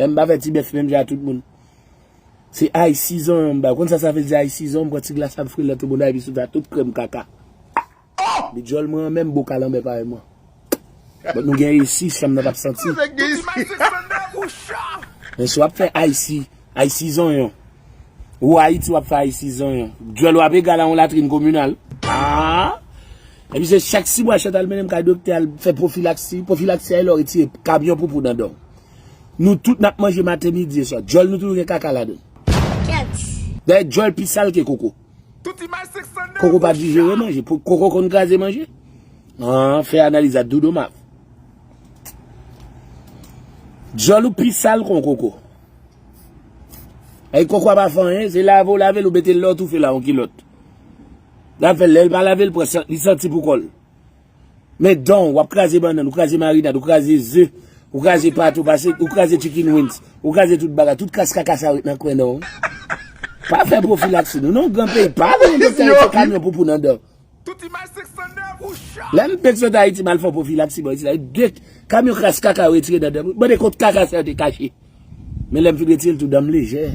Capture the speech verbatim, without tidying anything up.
Lè m pa fè ti bèf menm jan ak tout moun. Se icy zonyon m bay. Ou konn sa sa vle di icy zonyon? M pran ti glas ap fri lè tou moun epi sou ta tout krèm kaka. Li djòl mwen an menm boka lanmè parèy mwen. But nou gen isi, chanm nan p ap santi. Men si w ap fè icy, icy zonyon. Ou Ayiti w ap fè icy zonyon. Djòl w ap egal a yon latrin kominal. Ah! Epi se chak sis mwa chèt al mennen m kay doktè al fè pwofilaksi. Pwofilaksi a e lè w retire kamyon poupou nan dan w. Nou tout n ap manje maten, midi e swa. Djòl nou toujou gen kaka ladan l. Dayè djòl pi sal ke koko. Koko pa dijere manje. Pou- Koko konn kraze manje. An, fè analiz a Doudou Mav. Djòl ou pi sal kon koko. Ay koko a pa fè anyen, se lave w lave l ou mete l la ou toufe la yon kilòt. L ap fè lè l pa lave l pran san- li santi pou kò l. Men dan w, w ap kraze bannann, ou kraze marinad, ou kraze ze, ou kraze pato, pase, ou kraze chicken wings, ou kraze tout bagay, tout kras kaka sa ret nan kwen dan w. Pa fè pwofilaksi nou non, gran peyi, pa vin doktè yo kamyon poupou nan dan. Lè m pèk sot Ayiti, m al fè pwofilaksi bò isi la, de kamyon kras kaka yo retire nan dan m. Mande kot kaka sa yo te kache. Men lè m fin retire l tou, dan m lejè.